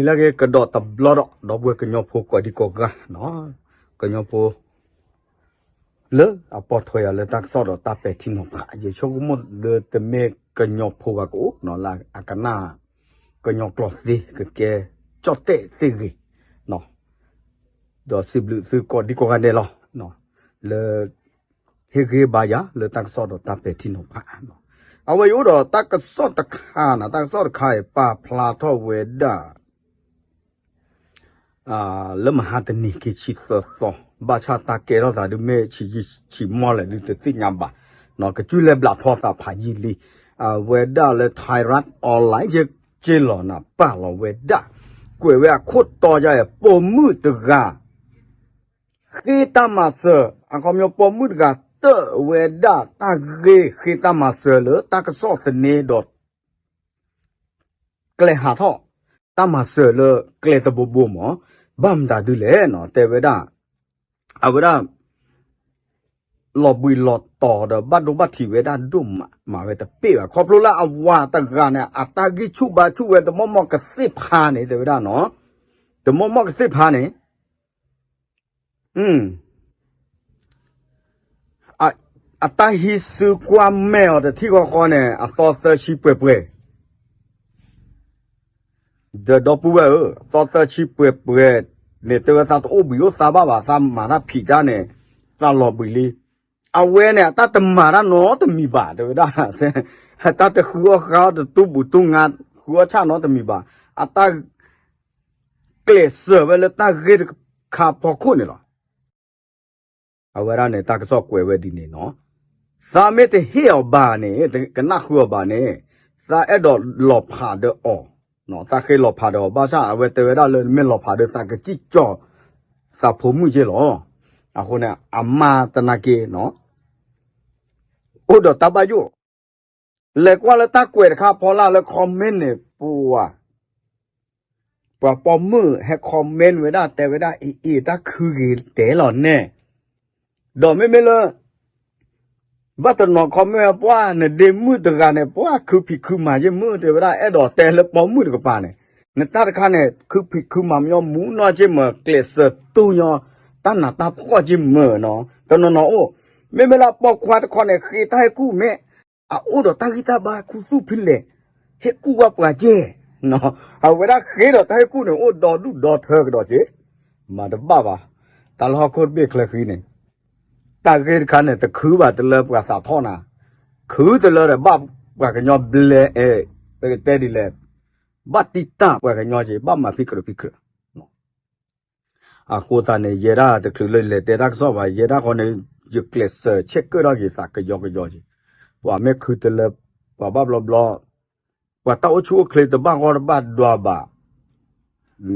တၢ်ဂ့ၢ်ကဒီးတဘျီဒီး ဒီပုၢ်ဝဲၢ်ကညီဖိကိးဒံကိးဂၤ, ကညီဖိ လၢအပိာ်ထွဲယၤလၢတၢ်ကစီၣ်ဒီးတၢ်ပဲာ်ထံနီၤဖး, ယဆိကမိၣ်လၢတမ့ၢ်ကညီဖိဘၣ်ကအိၣ်လၢအကနၣ် ကညီကျိာ်သ့ ကကဲကၠီၣ်တဲၣ်သ့ဂ့ၤ, ဒီးစံးဘျုးသုကိးဒံကိးဂၤဒဲးလီၤ. လၢ ဟ့ၣ်ဂံၢ်ဘါယၤလၢတၢ်ကစီၣ်ဒီးတၢ်ပဲာ်ထံနီၤဖး, အဝဲယအိၣ်ဒီးတၢ်ကစီၣ်တခါန့ၣ်, တၢ်ကစီၣ်တခါအံၤ ပာ်ဖျါထီၣ်ဝဲဒၣ် လၢမဟါတနံၤခံဆံသၢသီ, ဘၣ်ဆၣ်တၢ်ကဲထီၣ်သးဒုးမ့ၢ်ဆံးယံာ်ဆံးမီၢ်လဲၣ်ဒုးတသ့ၣ်ညါဘၣ်, ကစုၢ်လဲၤဘျးထီၣ်သးဖးယံာ်လံ. အဝဲဒၣ်လၢ Thai Rat Online ယက့လီၤနၤ ပာ်လီၤဝဲဒၣ်, ကွဲးဝဲအခိၣ်တီယါအံၤ ပိာ်မုၣ်တဂၤ ဃ့တၢ်မၤစၢၤ, အခီပညီပိာ်မုၣ်တဂၤ တၢၣ်ဝဲဒၣ်တၢ်ဂ့ၢ်ဃ့တၢ်မၤစၢၤလၢတၢ်ကစီၣ်သန့ဒီး ကျဲဟးထီၣ် တၢ်မၤစၢၤလၢကျဲတဘိဘိမး, ဘၣ်မတၤဒုလဲၣ်နီၤ တဲဝဲဒၣ်, အဝဲဒၣ် လီၤဘှံးလီၤတီၤဒီးဘၣ်ဒိဘၣ်ထံးဝဲဒၣ်ဒိၣ်မး မၤဝဲတပ့ၢ်ဘၣ် ခီဖျိလၢအဝၤတဂၤန့ၣ် အတၢ်ဂံၢ်ဆူၣ်ဘါဆူၣ်ဝဲတမီၢ်မီၢ်ကသ့ၣ်ဖါန့ၣ် တဲဝဲဒၣ်နီၤ, တမီၢ်မီၢ်ကသ့ၣ်ဖါန့ၣ် အတၢ်ဟံးစုကွၢ်မဲာ်အီၤတထံၣ်ဃီဃီန့ၣ် အသီသၢဆံပှဲၤပှဲၤ, ဒီးဒီပုၢ်ဝဲၢ်ဧၢ, သီသၢဆံပှဲၤပှဲၤန့ၣ် တဲဝဲသးတအိၣ်ဘှံးအိၣ်သါဘၣ်ဘၣ်, သးမၤတၢ်ဖံးတၢ်န့ၣ် သးလီၤဘှံးလံ. အဝဲန့ၣ် အတၢ်တမၤတၢ်နီတမံၤဘၣ် တဲဝဲဒၣ်, တၢ်တဃုအီၣ်ဃါအီၣ်တတူၢ်ဘူးတူၢ်ငါ ဃုအီၣ်ဆၣ်နီတမံၤဘၣ်, အတၢ်ကျဲးစၢးဝဲလၢတၢ်ဂ့ၢ်တခါဖီခိၣ်န့ၣ်လီၤ. အဝဲဒၣ်န့ၣ် တၢ်ကစီၣ်ကွဲးဝဲဒ်န့ၣ်နီၤ, သးမ့ၢ်တဟ့ၣ်အီၤဘၣ်န့ၣ် ကနၣ်ဃုအီၤဘၣ်န့ၣ် သးအဲၣ်ဒိးလီၤဖးဒီးအီၤ, သးဃ့လီၤဖးဒီးအီၤ ဘၣ်ဆၣ်အဝဲတဲဝဲဒၣ်လၢနမ့ၢ်လီၤဖးဒီးသးကစံၣ်ကၠီၤ သးဖိမုၣ်က့လီၤ. အဃိန့ၣ် အမါတနာ်က့နီၤ အိၣ်ဒီးတၢ်ဘၣ်ယိၣ်, လဲၤကွၢ်လၢတၢ်ကွဲးတခါဖီလာ်လၢ comment န့ၣ် ပှၤ ပှၤပိာ်မုၣ်ဟဲ comment ဝဲဒၣ် တဲဝဲဒၣ် အံၤအံၤ တၢ်ခုဂ့ၤတဲလီၤနဲၣ်, ဒီးမ့မ့ၢ်လၢ ဘၣ်တနီၤ comment ဝဲ ပှၤနဒ့မုၣ်တဂၤန့ၣ် ပှၤခုဖံးခုမၤယ့ၢ်မုၣ် တဲဝဲဒၣ် အဲၣ်ဒိးတဲလၢပိာ်မုၣ်တကပၤန့ၣ်, နတၢ်တခါန့ၣ် ခုဖံးခုမၤညီမူနီၢ်က့မၢ ကျဲးစၢးတူၢ်ညီ တၢ်နးတၢ်ဖှီၣ်က့မၢနီၤ, တနီၤနီၤအိၣ်, မ့မ့ၢ်လၢပိာ်ခွါတခီန့ၣ် ဃ့တၢ်ဟ့ၣ်ကူၣ်မ့ၢ် အအိၣ်ဒီးတၢ်ဂံၢ်တၢ်ဘါခူသူၣ်ဖဲလဲၣ်, ဟ့ၣ်ကူၣ်ဝဲပှၤကဲ, အဝဲဒၣ်ဃ့ဒီးတၢ်ဟ့ၣ်ကူၣ်န့ၣ် အိၣ်ဒီဒူၣ်ဒီထၢကဒီးက့, မၤတဘၣ်ဘၣ်, တၢ်လၢဟီၣ်ခိၣ်တဘ့ၣ်ချၢဃံန့ၣ်, တၢ်ဂ့ၢ်တခါန့ၣ် တခုဘၣ်တလၢပှၤသးထီၣ်နၤ, ခုတလၢဒီးဘၣ်ပှၤကညီဘျဲ, ပကတဲဒ်လဲၣ်, ဘၣ်တံၢ်တၢ်ပှၤကညီက့ ဘၣ်မၤဖံးကြၢးဖံးကြၢး အဃိသတးန့ၣ် ယဲဒၣ်တချုးလၢလဲၤတဲတၢ်ကစီၣ်ဘၣ် ယဲဒၣ်ဃီန့ၣ် ယကျဲးစၢးဆဲးကၢၣ်ထီၣ်က့ၤသးကယီကယီက့ၤ, ပှၤမ့ၢ်ခုတလၢ ပှၤဘၣ်ဘျီဘျီ, ပှၤတၢ်အိၣ်ဆူၣ်အိၣ်ချ့တဘၣ်ဂီၢ်တဘၣ်ဒွးဘၣ်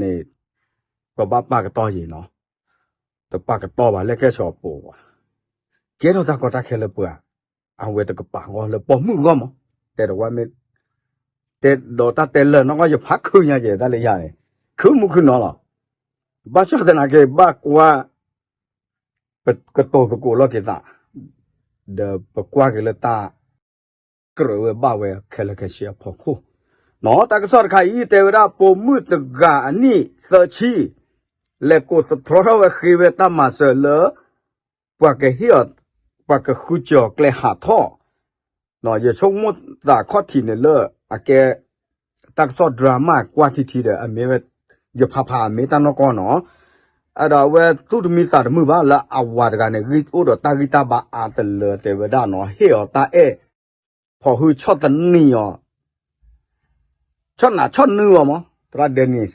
န့ၣ်, ပဘၣ်ပာ်ကတီၢ်ယံၤနီၤ, တပာ်ကတီၢ်ဘၣ် လဲၣ်ကဲဆိးပိာ်ဝဲ, ကဲထီၣ်တၢ်ကီတၢ်ခဲလၢပှၤ, အဝဲတကပၤဂီၢ်လၢပိာ်မုၣ်ဂီၢ်မး, တဲဒီးဝဲမ့ၢ် တဲဒီးတၢ်တဲလၢာ်နီၢ်ကီၢ် ယဖးခုညါက့ၤတၢ်လၢယၤန့ၣ်, ခုမုၢ်ခုနီၤလီၤ. ဘၣ်ဆၣ်သနာ်က့ ဘၣ်ကွၢ် ပကတိၤသကိးလီၤက့ၤသး, ဒီးပကွၢ်က့ၤလၢတၢ်ကြၢးဝဲဘၣ်ဝဲခဲလၢာ်ခဲဆ့အဖီခိၣ်, နီၤ တၢ်ကစီၣ်တခါအံၤ တဲဝဲဒၣ် ပိာ်မုၣ်တဂၤအနံၣ်သၢဆံ လဲၤကိးသတြီထီၣ်ဝဲဃ့ဝဲတၢ်မၤစၢၤလၢ ပှၤကဟ့ၣ်အီၤ, ပှၤကဃုစၢၤအီၤကျဲဟးထီၣ်, ယဆိကမိၣ်သးခီၣ်ထံးန့ၣ်လၢ အကဲ တၢ်ကစီၣ် drama ကွၢ်ထံထံဒီး အမ့ၢ်ဝဲ ယဖးဖးအမ့ၢ်တၢ်နီၢ်ကီၢ်နီၤ, အဲၣ်ဒိးအဝဲသူၣ်တမံသးတမုာ်ဘၣ်လၢအဝၤတဂၤန့ၣ် ဂံၢ်အိၣ်ဒီးတၢ်ဂံၢ်တၢ်ဘါအါတလၢတဲဝဲဒၣ်နီၤ ဟ့ၣ်အီၤတၢ်အဲၣ် ဖီၣ်ဟုဆီၣ်သနံးအီၤ ဆီၣ်နးဆီၣ်နွံအီၤမး သရၣ်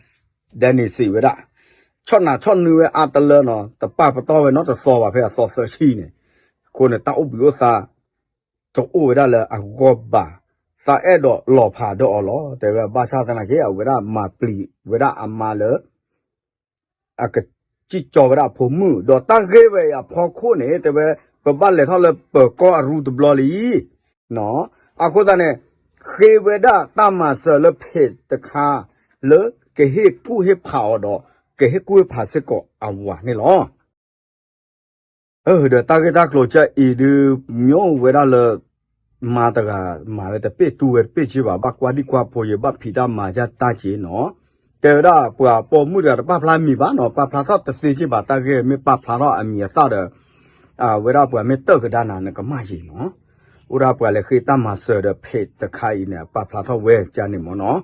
Danny စံးဝဲဒၣ်, ဆီၣ်နးဆီၣ်နွံဝဲအါတလၢနီၤ တပာ်ပတီၢ်ဝဲနီတသီဘၣ်ဖဲအသီသၢဆံန့ၣ်, အဃိန့ၣ် တၢ်အိၣ်ဘှံးအိၣ်သါ တအိၣ်ဝဲဒၣ်လၢအဂီၢ်ဘၣ်, သးအဲၣ်ဒိးလီၤဖးဒီးအီၤလီၤ တဲဝဲ ဘၣ်ဆၣ်သနာ်က့ အဝဲဒၣ်မၤပျံၤဝဲဒၣ်အမါလၢ အကစံၣ်ကၠီဝဲဒၣ်အဖိမုၣ် ဒီးတၢ်ဂ့ၢ်ဝဲအံၤအဖီခိၣ်န့ၣ် တဲဝဲ ပဘၣ်လဲၤထီၣ်လၢပၢၤကီၢ်အရူတဘျီလံ, အဃိသတးန့ၣ် ဃ့ဝဲဒၣ်တၢ်မၤစၢၤလၢ page တခါ လၢကဟ့ၣ်ကူၣ်ဟ့ၣ်ဖးအီၤဒီး ကဟ့ၣ်ကူၣ်ဟ့ၣ်ဖးစ့ၢ်ကီးအဝၤန့ၣ်လီၤ. ဒီးတၢ်ဂ့ၢ်တၢ်ကျိၤကဲအံၤဒုး မ့ၢ်အိၣ်ဝဲဒၣ်လၢ မါတဂၤမၤဝဲတပ့ၢ်တူၢ်ဝဲတပ့ၢ်က့ဘၣ် ဘၣ်ကွၢ်ဒံၣ်ကွၢ်ဖိယံၤ ဘၣ်ဖံးတၢ်မၤယၢ်တၢ်က့နီၤ, တဲဝဲဒၣ်ပှၤပိာ်မုၣ်တဂၤတပာ်ဖျါမံၤဘၣ်နီၤ, ပာ်ဖျါထီၣ်တသ့က့ဘၣ်, တၢ်ဂ့ၢ်မ့ၢ်ပာ်ဖျါထီၣ်အမံၤအသၣ်ဒီး အဝဲဒၣ်ပှၤမ့ၢ်တၢၢ်ကဒါနၤနကမၣ်ယံၤနီၤ, အိၣ်ဒၣ်ပှၤလဲၤဃ့တၢ်မၤစၢၤဒီး page တခါအံၤန့ၣ် အပာ်ဖျါထီၣ်ဝဲကန့ၣ်မ့ၢ်နီၤ,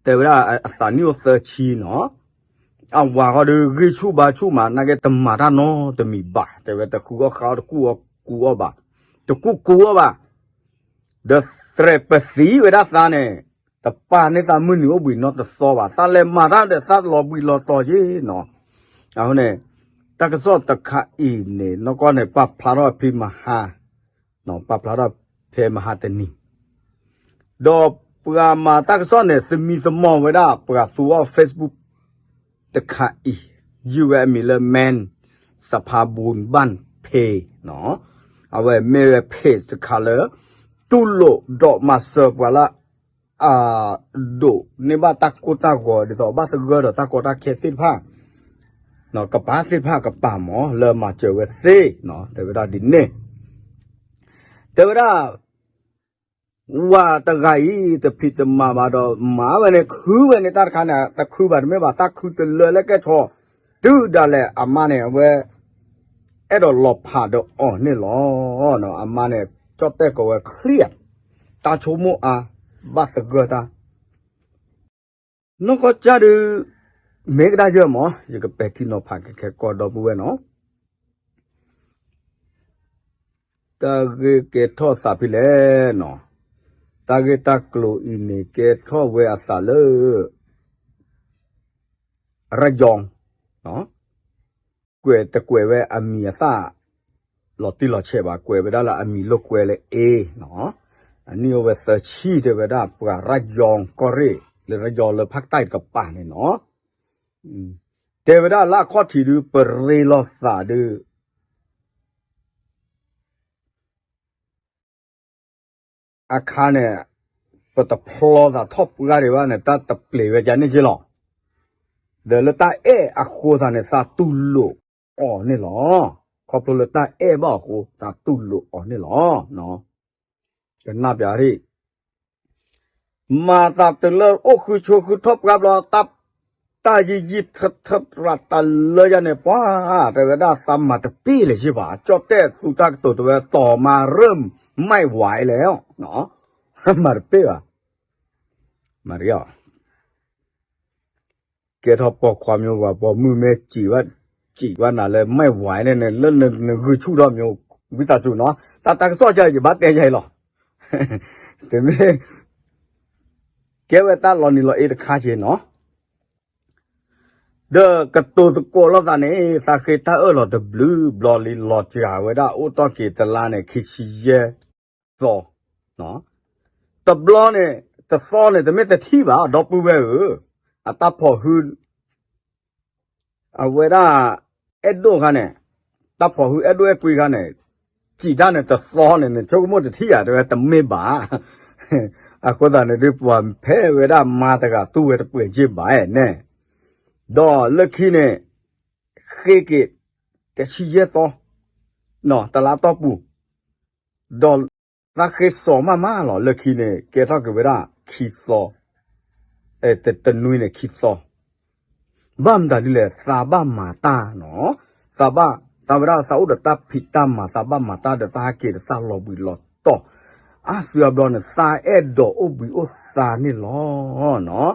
တဲဝဲဒၣ်အသးနံၣ်အိၣ်သၢဆံနီၤ, အဝၤဃီဒီးဂံၢ်ဆူၣ်ဘါဆူၣ်မး နာ်က့တမၤတၢ်နီတမံၤဘၣ်, တဲဝဲတဃုအီၣ်ဃါအီၣ်တကူၣ်အီၣ်ကူအီၣ်ဘၣ်, တကူၣ်ကူအီၣ်ဘၣ်, ဒီးသရဲးပသံဝဲဒၣ်သးန့ၣ် တပာ်န့ၢ်သးမုၢ်နံၤအိၣ်ဘှံးနီတသီဘၣ်, သးလဲၤမၤတၢ်ဒီးသးလီၤဘှံးလီၤတီၤက့နီၤ, အဃိန့ၣ် တၢ်ကစီၣ်တခါအံၤန့ၣ် နီၢ်ကီၢ်န့ၣ် ပာ်ဖျါထီၣ်ဖဲမဟါ ပာ်ဖျါထီၣ်ဖဲမဟါတနံၤ, ဒီးပှၤမၤတၢ်ကစီၣ်န့ၣ် သမံသမိးဝဲဒၣ် ပှၤသူအီၤ Facebook တခါအံၤ ယုၢ်ဝဲအမံၤလၢ Man Saphabun Ban Phe နီၤ, အဝဲမ့ၢ်ဝဲ page တခါလၢ တူၢ်လိာ်ဒီးမၤစၢၤပှၤလၢ အဒိးန့ၢ်ဘၣ်တၢ်ကိၢ်တၢ်ဂီၤ ဒ်သိးဘၣ်သဂၢၢ်ဒီးတၢ်ကီတၢ်ခဲသ့ၣ်တဖၣ်, ကပၤသ့ၣ်တဖၣ်ကပၤမး လၢမၤစၢၤဝဲသ့နီၤ, တဲဝဲဒၣ်ဒ်န့ၣ်, တဲဝဲဒၣ် ဝၤတဂၤအံၤ တဖံးတမၤဘၣ်ဒီး မၤဝဲန့ၣ် ခုဝဲန့ၣ်တၢ်တခါန့ၣ် တခုဘၣ်တမ့ၢ်ဘၣ် တၢ်ခုတလၢလၢကဲၣ်ဆိး, တုၤဒၣ်လဲာ်အမါန့ၣ် အဝဲ အဲၣ်ဒိးလီၤဖးဒီးအီၤန့ၣ်လီၤ. အမါန့ၣ် ကၠီၣ်တဲၣ်ကိးဝဲ clear တၢ်ဆိကမိၣ်အါ ဘၣ်သဂၢၢ်တၢ် နီၢ်ကီၢ်ကၢ်ဒုး မ့ၢ်ကဒါယၢ်မး ယကပဲာ်ထံနီၤဖးက့ၤခဲကီၢ်ဒီပုၢ်ဝဲၢ်နီၤ, တၢ်ဂ့ၢ်ကဲထီၣ်သးဖဲလဲၣ်နီၤ, တၢ်ဂ့ၢ်တၢ်ကျိၤအံၤန့ၣ် ကဲထီၣ်ဝဲအသးလၢ ရယီၤ ကွဲးတကွဲးဝဲအမံၤအသၣ် လီၤတံၢ်လီၤဆဲးဘၣ်, ကွဲးဝဲဒၣ်လၢအမံၤလိာ်ကွဲလၢ A နီၤ, အနံၣ်အိၣ်ဝဲသၢဆံ တဲဝဲဒၣ်ပှၤရယီၤကီၢ်ရ့ၣ် လၢရယီၤလၢဖးတၢ်တကပၤန့ၣ်နီၤ, တဲဝဲဒၣ်လၢအခီၣ်ထံးဒုး ပရ့လိာ်သးဒုး အခါန့ၣ် ပတဖျီသးထီၣ်ပှၢ်ဒံးဘၣ်န့ၣ် တၢ်တပျံၤဝဲကန့ၣ်က့လီၤ. ဒီးလၢတၢ်အဲၣ်အဃိသးန့ၣ် သးတူၢ်လိာ်အီၤန့ၣ်လီၤ. ခီဖျိလၢတၢ်အဲၣ်ဘၣ်အဃိ သးတူၢ်လိာ်အီၤန့ၣ်လီၤ. ကနၣ်ပၠးရံၣ် မၤသးတုၤလၢအိၣ်ဃုဆိဃုထီၣ်ပှၢ်ဘျီ တၢ် တၢ်ယံာ်ယံာ်ထၢထၢရၤတၢ်လၢယၤန့ၣ် ပှၤ တဲဝဲဒၣ်သးမၤတပ့ၢ်လၢၤယ့ၢ်ဘၣ်, ကၠီၣ်တဲၣ်သူတၢ်ကတိၤတဲဝဲ တီၤမၤရၢၢ်မဲၢ်ဝဲလဲၣ်, မၤတပ့ၢ်ဘၣ်, မၤတပ့ၢ် ကဲထီၣ်ပိာ်ခွါမ့ၢ်ဝဲ ပိာ်မုၣ်မ့ၢ်စံးဘၣ် စံးဘၣ်နၤလၢ မဲၢ်ဝဲလဲၣ်န့ၣ် လၢနဂုာ်ဆူၣ်ထီၣ်မ့ၢ် ဝံသးစူၤနီၤ, တၢ်တၢ်ကစီၣ်ယၤ ယဘၣ်တဲယၤအံၤလီၤ. တမ့ၢ် ကဲဝဲတၢ်လီၤနံၤလီၤအ့တခါက့ၤနီၤ, ဒီးကတိၤသကိးလိာ်သးန့ၣ် သးဃ့တၢ်အၢၣ်လီၤတဘျုးဘျီလံ လီၤစှၤဝဲဒၣ်အိၣ်တ့ၢ်က့ၤတလါန့ၣ် ခံဆံယဲၢ်သီ, တဘျီန့ၣ် တသီန့ၣ် တမ့ၢ်တထံၣ်ဘၣ် ဒီပုၢ်ဝဲၢ်ဧၢ, အတၢ်ဖီၣ်ဟု အဝဲဒၣ် အဲၣ်ဒိၣ်ခါန့ၣ်, တၢ်ဖီၣ်ဟုအဲၣ်ဒိၣ်အဲၣ်ကွံခါန့ၣ်, စံးတၢ်န့ၣ်တသီန့ၣ် နဆိကမိၣ်တထံၣ်ဧါ တဲဝဲတမ့ၢ်ဘၣ်. အဃိသတးန့ၣ်ဒုး ပှၤဖဲဝဲဒၣ်မါတဂၤတူၢ်ဝဲတပှဲၤက့ၢ်ဘၣ်န့ၣ်, ဒီးလၢခံန့ၣ် ဃ့က့ၤ တဆံယဲၢ်သီ, တလါတီၢ်ပူၤ, ဒီးသးဃ့စီၤမးမးလီၤ လၢခံန့ၣ် ကဲထီၣ်က့ၤဝဲဒၣ်ခံသီ, တနွံန့ၣ်ခံသီ ဘၣ်မတၤဒ်လဲၣ် သးဘၣ်မၤတၢ်နီၤ, သးဘၣ် သးဝဲဒၣ်သးအိၣ်ဒီးတၢ်ဖံးတၢ်မၤ သးဘၣ်မၤတၢ်ဒီးသးဟဲက့ၤဒီးသးလီၤဘှံးလီၤတီၤ, အါစုအါဘျီန့ၣ် သးအဲၣ်ဒိးအိၣ်ဘှံးအိၣ်သါန့ၣ်လီၤ.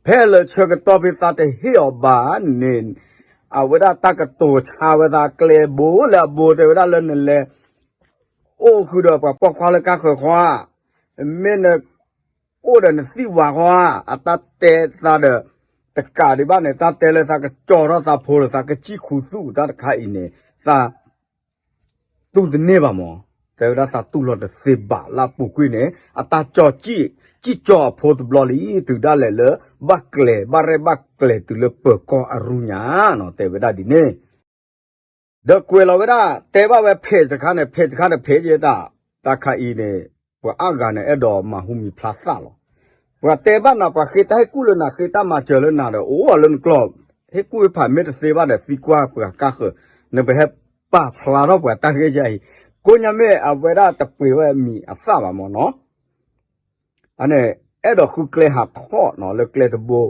ဖဲလၢဆၢကတီၢ်ဖဲသးတဟ့ၣ်အီၤဘၣ်န့ၣ်, အဝဲဒၣ်တၢ်ကတိၤဆါဝဲသးကျဲဘိလၢအဘိတဲဝဲဒၣ်လၢနလဲၤ အိၣ်ဃုာ်ဒီးပှၤပိာ်ခွါလၢကါဃၢၤခီဧါ, မ့ၢ်န အိၣ်ဒီးနသံၣ်ဝါဃီဧါ, အတၢ်တဲသးဒီး တကးဒံးဘၣ်န့ၣ် တၢ်တဲလၢသးကကၠီထီၣ်သးဖိဒီး သးကစံၣ်ခူသူၣ်တၢ်တခါအံၤန့ၣ် သးတူၢ်တန့ၢ်ဘၣ်မး, တဲဝဲဒၣ်သးတူၢ်လီၤတသ့ဘၣ်လၢအပူၤကွံာ်န့ၣ် အတၢ်ကၠီစံၣ် စံၣ်ကၠီအဖိတဘျီလံ တုၤဒၣ်လဲာ်လၢ ဘၣ်ကျဲၤ ဘၣ်ရဲၣ်ဘၣ်ကျဲၤတုၤလၢပၢၤကီၢ်အရူၢ်ညါနီၤ တဲဝဲဒၣ်ဒ်န့ၣ် ဒီးကွဲးလီၤဝဲဒၣ် တဲဘၣ်ဝဲ page တခါန့ၣ် page တခါန့ၣ် page ယဲတၢ် တၢ်ခါအံၤန့ၣ် ပှၤအါဂၤန့ၣ် အဲၣ်ဒိးမၤဟူမံၤဖျါသးလီၤ. ပှၤတဲဘၣ်နၤ ပှၤဃ့တၢ်ဟ့ၣ်ကူၣ်လၢနၤ ဃ့တၢ်မၤစၢၤလၢနၤဒီး အိၣ်အီၤလၢနကျီၢ် ဟ့ၣ်ကူၣ်ဟ့ၣ်ဖးမ့ၢ်တသ့ဘၣ်ဒီး သံကွၢ်ပှၤကါဃၢၤ နပဟဲပာ်ဖျါထီၣ်ပှၤတၢ်ဂ့ၢ်ယါအံၤ ကိးညါမ့ၢ်အဝဲဒၣ်တပှ့ၤဝဲအမံၤအသၣ်ဘၣ်မးနီၤ အန့ၣ် အဲၣ်ဒိးဃုကျဲဟးထီၣ်နီၤ လၢကျဲတဘိ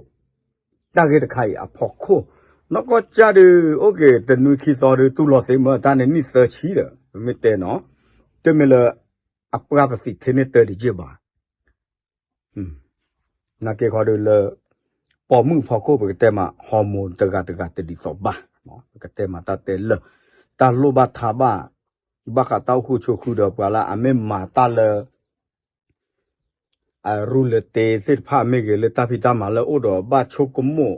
တၢ်ဂ့ၢ်တခါအံၤအဖီခိၣ်, နီၢ်ကီၢ်ကၠၢ်ဒုး အိၣ်က့ၤတနွံခံသီဒုး တူၢ်လိာ်သ့မ့ၢ်တၢ်န့ၣ်နံၣ်သၢဆံဒီး ပမ့ၢ်တဲနီၤ, တမ့ၢ်လၢ အပှၢ်ပသံးထဲန့ၣ်တၢ်ဒံးက့ၢ်ဘၣ်. နာ်က့ခီဒုးလၢ ပိာ်မုၣ်ဖီခိၣ် ပကတဲမး hormone တဂၤတဂၤတဒ်သိးဘၣ်, ပကတဲမးတၢ်တဲလၢာ်, တၢ်လိၣ်ဘၣ်ထးဘၣ်, ဘၣ်ဃးတၢ်အိၣ်ဃုာ်ဆိးဃုာ်ဒီးပှၤလၢအမ့ၢ်မၤတၢ်လၢ အရူလၢတ့သ့ၣ်တဖၣ်မ့ၢ်ဂ့ၤ လၢတၢ်ဖံးတၢ်မၤလၢအိၣ်ဒီးဘၣ်ဆိကမိၣ်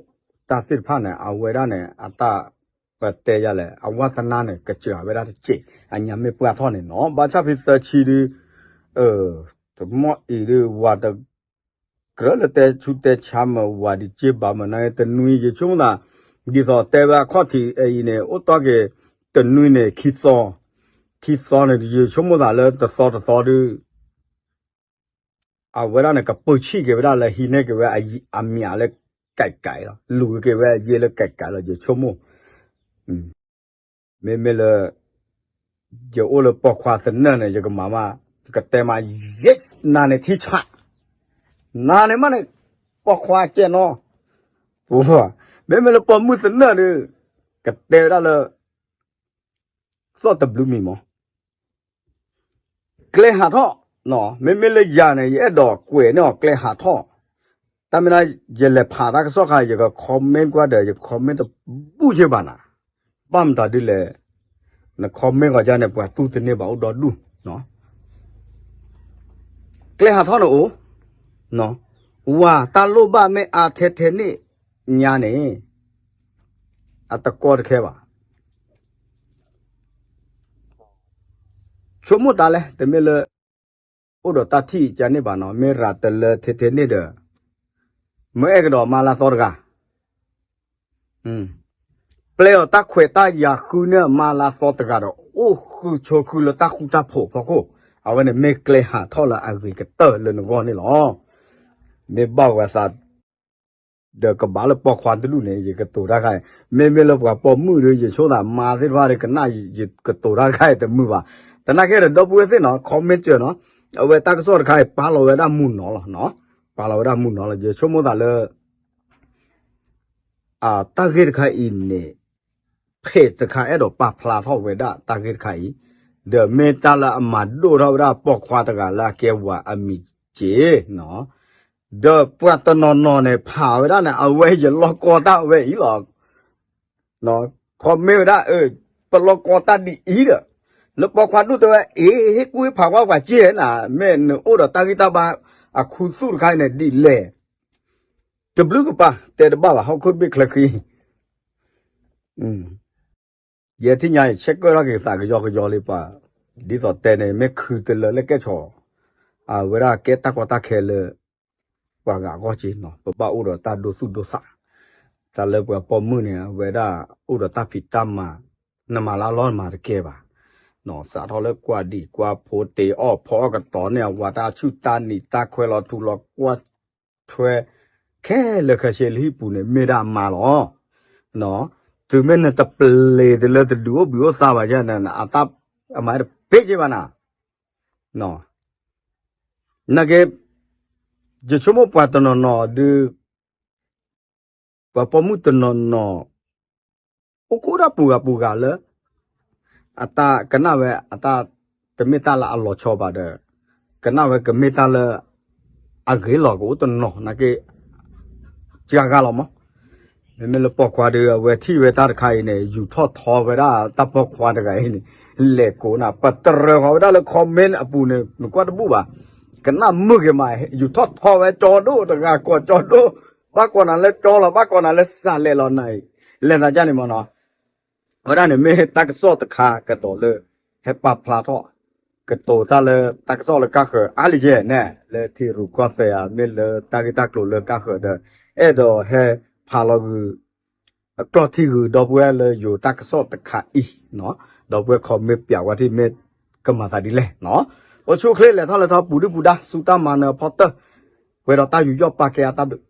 တၢ်သ့ၣ်တဖၣ်န့ၣ် အဝဲဒၣ်န့ၣ် အတၢ်ပတဲယၤလဲၣ် အဝါသနာန့ၣ် ကစၢၤဝဲဒၣ်တစဲး အညါမ့ၢ်ပှၢ်ထီၣ်န့ၣ်နီၤ ဘၣ်ဆၣ်ဖဲသၢဆံဒုး တမီၢ်အံၤဒုး ဝၤတကြၢးလၢတဲဆူတဲဆါမး ဝၤဒံးက့ၢ်ဘၣ်မး နာ်က့တနွံယဆိကမိၣ်သး ဒ်သိးတဲဝဲအခီၣ်ထံးအံၤန့ၣ် အိၣ်တီၢ်က့ၤ တနွံန့ၣ် ခံသီ, ခံသီန့ၣ် ယဆိကမိၣ်သးလၢတသီတသီဒုး အဝဲဒၣ်န့ၣ် ကပၢဆံၣ်က့ၤဝဲဒၣ်လၢဟံးန့ၢ်က့ၤဝဲအမံၤလၢ ကဲးကဲးလီၤ လူၤက့ၤဝဲအယ့လၢကဲးကဲးလီၤ ယဆိကမိၣ် မ့မ့ၢ်လၢ ယအိၣ်လၢပိာ်ခွါသနၢၣ်န့ၣ် ယကမၤမး ယကတဲမး yes နၤန့ၣ်ထံဆး နၤန့ၣ်မးန့ၣ် ပိာ်ခွါကဲနီၤ မ့မ့ၢ်လၢပိာ်မုၣ်သနၢၣ်န့ၣ် ကတဲဝဲဒၣ်လၢ သီၣ်တဘျုးမံၤမး ကျဲဟးထီၣ်, မ့မ့ၢ်လၢယၤန့ၣ် ယအဲၣ်ဒိးကွဲးန့ၢ်အီၤကျဲဟးထီၣ်, တၢ်မ့ၢ်ဒၣ် ယလဲၤဖးတၢ်ကစီၣ်ခါ ယက comment ကွၢ်ဒီး ယ comment တဘူၣ်က့ဘၣ်နၤ, ဘၣ်မတၤဒ်လဲၣ်, န comment ဂီၤကါန့ၣ် ပှၤတူၢ်တန့ၢ်ဘၣ်အိၣ်ဒီဒူၣ်, ကျဲဟးထီၣ်န့ၣ်အိၣ်, ဝၤတၢ်လိၣ်ဘၣ်မ့ၢ်အါထဲထဲန့ၣ်ညါန့ၣ်, အတကီတခဲဘၣ် ဆိကမိၣ်တၢ်လဲၣ် တမ့ၢ်လၢ အိၣ်ဒီးတၢ်ထံၣ်ကန့ၢ်ဘၣ်နီၤ မ့ၢ်ရၤတလၢထဲထဲန့ၣ်ဒီး မ့ၢ်အဲၣ်ကဒီးမါလါသီတဂၤ, ပျဲအီၤတၢ်ခွဲးတၢ်ယာ်ဃုန့ၢ်မါလါသီတဂၤဒီး အိၣ်ဃုဆိးဃုလၢတၢ်ဃူတၢ်ဖိးဖီခိၣ်, အဝဲန့ၣ်မ့ၢ်ကျဲဟးထီၣ်လၢအဂ့ၤကတၢၢ်လၢနဂီၢ်န့ၣ်လီၤ. မ့ၢ်ဘၣ်ဝဲသး ဒီးကဘၣ်လၢပိာ်ခွါတဒူၣ်န့ၣ် ယကတိၤတၢ်ခါအံၤ, မ့မ့ၢ်လၢပှၤပိာ်မုၣ်ဒီး ယဆိသးမါသ့ၣ်တဖၣ်ဒီး ကနၣ်ယကတိၤတၢ်တခါအံၤတမုာ်ဘၣ်. သနာ်က့ဒီး ဒီပုၢ်ဝဲၢ်သ့ၣ်နီၤ comment နီၤ, အဝဲတၢ်ကစီၣ်တခါအံၤ ပာ်လီၤဝဲဒၣ်မုၢ်နီၤလီၤ, ပာ်လီၤဝဲဒၣ်မုၢ်နီၤလီၤ. ယဆိကမိၣ်သးလၢ တၢ်ဂ့ၢ်တခါအံၤန့ၣ် ဖဲးစခါအဲၣ်ဒိးပာ်ဖျါထီၣ်ဝဲဒၣ်တၢ်ဂ့ၢ်တခါအံၤ, ဒီးမ့ၢ်တၢ်လၢအမၤဒိၣ်ထီၣ်ဝဲဒၣ်ပိာ်ခွါတဂၤလၢအကဲဝၤအမံၤက့ၤ, ဒီးပှၤတနီၤနီၤန့ၣ် ဖးဝဲဒၣ်န့ၣ် အဝဲယလီၢ်ကီတၢ်ဝဲအံၤလီၤ. comment ဝဲဒၣ် ပလီၢ်ကီတၢ်ဒ်အံၤဒီး, လၢပိာ်ခွါဒူၣ်တဲဝဲ အ့ ဟ့ၣ်ကူၣ်ဟ့ၣ်ဖးကွၢ်ပှၤက့ၢ်နၤ, မ့ၢ်နအိၣ်ဒီးတၢ်ဂံၢ်တၢ်ဘါအခူသူၣ်တခါအံၤန့ၣ်ဒ်လဲၣ် တဘျုးကပၤ တဲတဘၣ်ဘၣ် ဟီၣ်ခိၣ်တဘ့ၣ်ချၢဃံ, ယဲထံၣ်ညါအံၤ ဆဲးကၢၣ်ထီၣ်က့ၤသးကယီကယီလံပှၤ, ဒ်သိးတဲန့ၣ် မ့ၢ်ခုတလၢလၢကဲၣ်ဆိး, အဝဲဒၣ်ကဲတၢ်ကီတၢ်ခဲလၢ ပှၤဂၤအဂီၢ်က့ၤနီၤ, ပဘၣ်အိၣ်ဒီးတၢ်ဒိသူၣ်ဒိသး, တၢ်လၢပှၤပိာ်မုၣ်န့ၣ် အဝဲဒၣ်အိၣ်ဒီးတၢ်ဖံးတၢ်မၤ, နမၤလၢအလီၢ်မၤတကဲဘၣ်, စးထီၣ်လၢကွၢ်ဒံၣ်ကွၢ်ဖိတ့အီၣ်ဖီအီၣ်ကတီၤန့ၣ် အဝၤတၢ်ဆူၣ်တၢ်နံၤတၢ်ခွဲးလီၤထူလီၤကွၢ်ထွဲ ခဲလၢာ်ခဲဆ့လၢဟံၣ်ပူၤန့ၣ် မ့ၢ်ဒၣ်အမါလီၤ. တုၤမ့ၢ်နတပျ့ၤတလၢတဒုးအိၣ်ဘှံးအိၣ်သါဘၣ်ယဲန့ၣ် အတၢ်အမၤတပ့ၤက့ဘၣ်နၤ, နာ်က့ ယဆိကမိၣ်ပှၤတနီၤနီၤဒုး ပှၤပိာ်မုၣ်တနီၤနီၤ အိၣ်ခိးဒၣ်ပူၤဂၤပူၤဂၤလၢ အတၢ်ကနၣ်ဝဲ အတၢ်တမ့ၢ်တၢ်လၢအလီၤဆီဘၣ်ဒီး ကနၣ်ဝဲကမ့ၢ်တၢ်လၢ အဂ့ၤလီၤကအိၣ်တနီၤ နာ်က့ ကဂၤလီၤမး မ့မ့ၢ်လၢပိာ်ခွါဒီး အဝဲထံၣ်ဝဲတၢ်တခါအံၤန့ၣ် ယူၤထီၣ်ထီဝဲဒၣ်တၢ်ပိာ်ခွါတဂၤအံၤန့ၣ် လဲၤကိးနၤ ပတရၢဃီၤဝဲဒၣ်လၢ comment အပူၤန့ၣ် နကွၢ်တဘူၣ်ဘၣ် ကနၣ်မုာ်က့ၤမး ယူၤထီၣ်ထီဝဲကၠီဒိၣ်တဂၤကိးကၠီဒိၣ် ဘၣ်ကိးနၤလၢကၠီလီၤ ဘၣ်ကိးနၤလၢစးလဲၣ်လီၤနၤအံၤ လဲၤသးဒ်န့ၣ်မးနီၤ အဝဲဒၣ်န့ၣ်မ့ၢ်တၢ်ကစီၣ်တခါကတီၤလၢ ဟဲပာ်ဖျါထီၣ် ကတိၤတၢ်လၢတၢ်ကစီၣ်လၢကါဃၢၤအါလံကဲန့ၣ် လၢထံရူၢ်ကီၢ်သဲးဧါ မ့ၢ်လၢတၢ်ဂ့ၢ်တၢ်ကျိၤလၢကါဃၢၤဒီး အဲၣ်ဒိးဟဲဖးလီၤဂုာ် အကျီၢ်ထံဂုာ်ဒီပုၢ်ဝဲၢ်လၢယိၤတၢ်ကစီၣ်တခါအံၤ ဒီပုၢ်ဝဲၢ် comment ပျးဝဲထံၣ်မ့ၢ်ကမၤသးဒ်လဲၣ် အိၣ်ဆူၣ်အိၣ်ချ့လဲၤထီၣ်လဲၤထီၣ်ပူၤဒုၣ်ပူၤဒါ စူၢ်တၢ်မၤနၢၤအဖီတၢၢ် ပှဲၤဒီးတၢ်ယူးယီၣ်ပာ်ကဲအတၢ်ဘျုး